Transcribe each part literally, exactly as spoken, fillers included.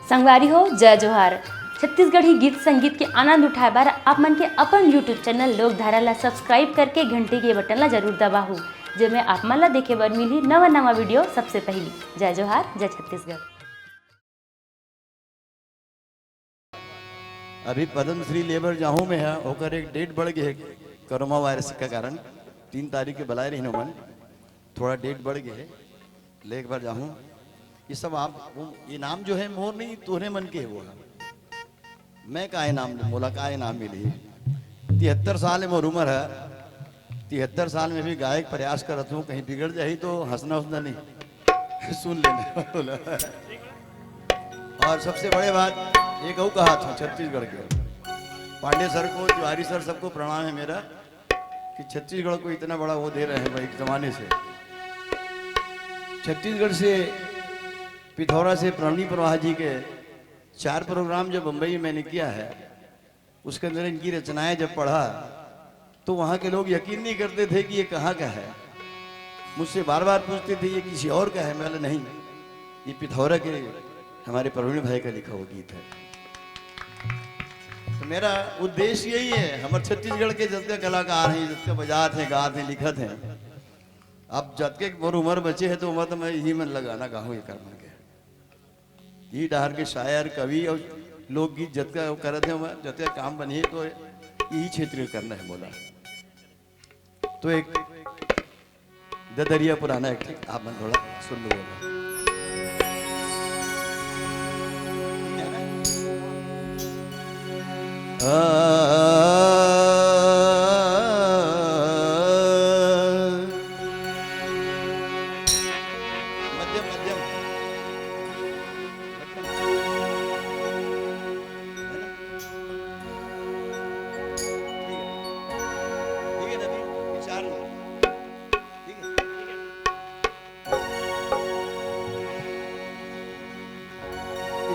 संगवारी हो, जय जोहार। छत्तीसगढ़ी गीत संगीत के आनंद उठाए बर आप मन के अपन YouTube चैनल लोकधारा ला सब्सक्राइब करके घंटी के बटन ला जरूर दबाहू, जेमे आप मन ला देखे बर मिलही नवा नवा वीडियो सबसे पहली। जय जोहार, जय छत्तीसगढ़। अभी पद्मश्री ले बर जाहूं मैं, हा, ओकर एक डेट बढ़ गे हे कोरोना वायरस के कारण। तीन तारीख के बलाए रहिन ओमन, थोड़ा डेट बढ़ गे हे, ले एक बार जाहूं। ये सब आप, वो, ये नाम जो है मोर नहीं, तोहरे मन के हे वो हा। मैं का इनाम ले, मोला का इनाम मिलही? तिहत्तर साल हे मोर उम्र हे, तिहत्तर साल में भी गायक प्रयास करत हूँ, कहीं बिगड़ जाही तो हंसना उतना नहीं। सुन लेना। और सबसे बड़े बात, एक अउ कहा था छत्तीसगढ़ के पांडे सर को, तिवारी सर, सबको प्रणाम है मेरा कि छत्तीसगढ़ को इतना बड़ा वो दे रहे हैं भाई, एक जमाने से। छत्तीसगढ़ से, पिथौरा से प्रवीण प्रवाह जी के चार प्रोग्राम जो बम्बई में मैंने किया है, उसके अंदर इनकी रचनाएं जब पढ़ा तो वहाँ के लोग यकीन नहीं करते थे कि ये कहाँ का है। मुझसे बार बार पूछते थे, "ये किसी और का है?" मैं बोला, "नहीं, ये पिथौरा के हमारे प्रवीण भाई का लिखा हुआ गीत है।" तो मेरा उद्देश्य यही है, हमारे छत्तीसगढ़ के जतका कलाकार हैं, जतका बजात हैं, गात हैं, लिखत हैं, अब जतके मोर उम्र बचे हैं तो उम्र तो मैं यही मन लगाना गाहूँ ये कर मन के। ये डहर के शायर, कवि और लोकगीत जतका करत हे, जतका काम बनिए तो यही क्षेत्र में करना है बोला। तो एक ददरिया पुराना एक ठीक आप मन थोड़ा सुन लो। मध्यम, मध्यम। ठीक है ना? ठीक है। ठीक है ना जी? विचार लो। ठीक है?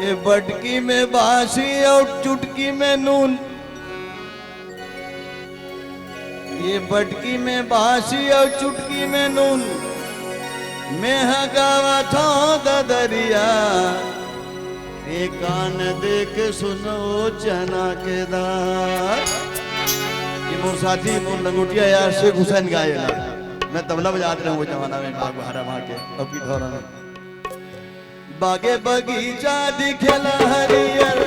ये बटकी में बांसी और चुटकी में नून, ये बटकी में बांसी और चुटकी में नून, मैं ह गावत हूँ ददरिया, ए कान दे के सुनो चना के दार। ये मोर साथी, मोर लंगोटिया यार शेख हुसैन गाए ला। मैं तबला बजात रहे हूँ वो जमाना में, बाग बहारा वहाँ के, अभी धौरा में। बागे बगीचा दिखेला हरियर,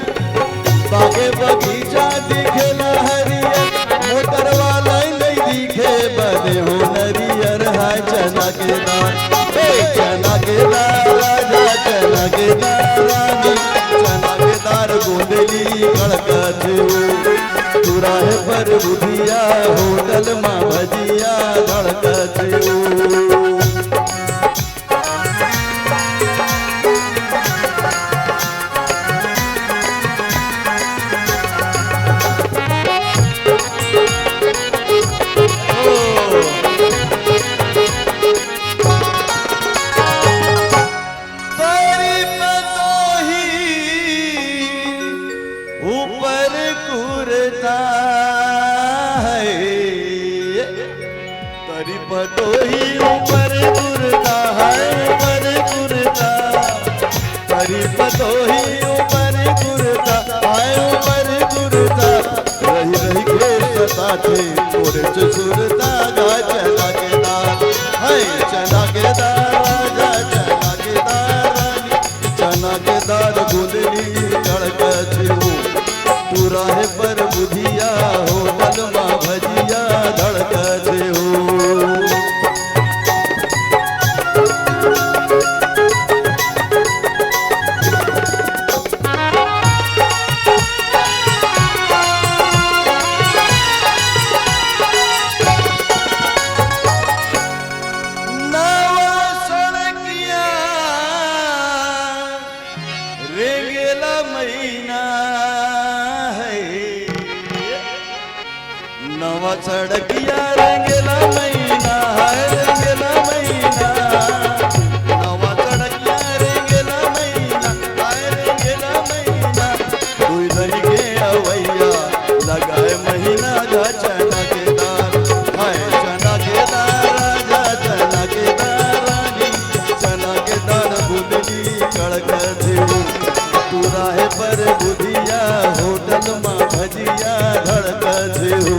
बागे बगीचा दिखेला हरियर, मोटर वाला नहीं दिखे बने हो नरियर। हाय चना के दार, ए चना के दार, राजा चना के दार, रानी चना के दार, गोंदली कड़कत हो, चुराहे पर बुधिया, होटल मा भजिया धड़कत हो। तेरी पतोही ऊपर कुर्ता है, तेरी पतोही ऊपर कुर्ता है, ऊपर कुर्ता, तेरी पतोही ऊपर कुर्ता, हाय ऊपर कुर्ता, रही रही के सताथे तोरे चुसुरता गा चना के दार, हाय चना के दार, राजा चना के दार, रानी चना के दार, गुदली कड़कत हो, चुराहे पर बुधिया, होटल मा भजिया धड़कत हो। नवा सड़किया रेंगेला मैना है। नवा सड़किया रेंगेला मैना, हाय रेंगेला मैना। नवा सड़किया रेंगेला मैना, हाय रेंगेला मैना। दुई धरी के अवैया लगाए महीना गा चना के दार, हाय चना के दार, राजा चना के दार, रानी चना के दार, गुदली कड़कत हो। तू आहे पर बुधिया होटल मा भजिया धड़कथे हो।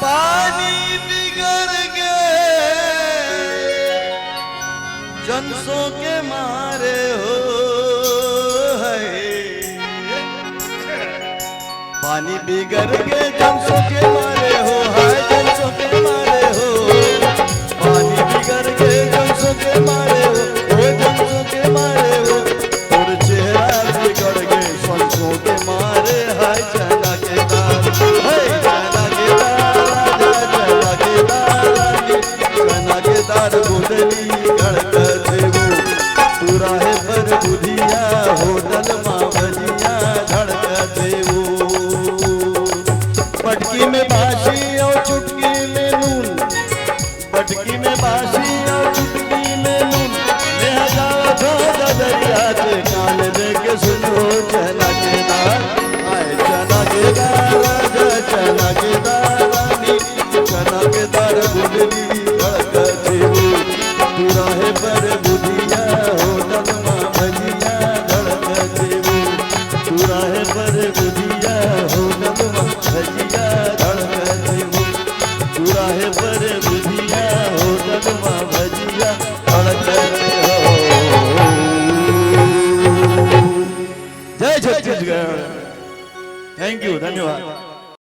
पानी बिगर गे जनसो के मारे हो, हाय। पानी बिगर गे जनसो के मारे हो, हाय, जनसो के मारे हो। पानी बिगर गे जनसो के मारे हो, ओ जनसो के मारे हो। तोर चेहरा बिगड़ गे संसो के मारे, हाय चना के दार, हाय चना के दार, राजा चना के दार, रानी चना के दार, गोदनी गड़कथे वो। तू राहे पर बुधिया, होटल मा भजिया धड़कथे वो। पटकी में बासी अउ चुटकी में नून, पटकी में बासी अउ चुटकी में नून, ले जावत हो ददरिया के कान दे के सुनो चना के दार, आए चना के दार, राजा चना के दार, रानी चना के दार, गुदली धड़कथे वो। तू राहे पर बुधिया, होटल मा भजिया धड़कथे वो। तू राहे पर बुधिया, होटल मा भजिया धड़कथे वो। तू राहे पर बुधिया, होटल मा भजिया धड़कथे हो। जय छत्तीसगढ़। Thank you, धन्यवाद।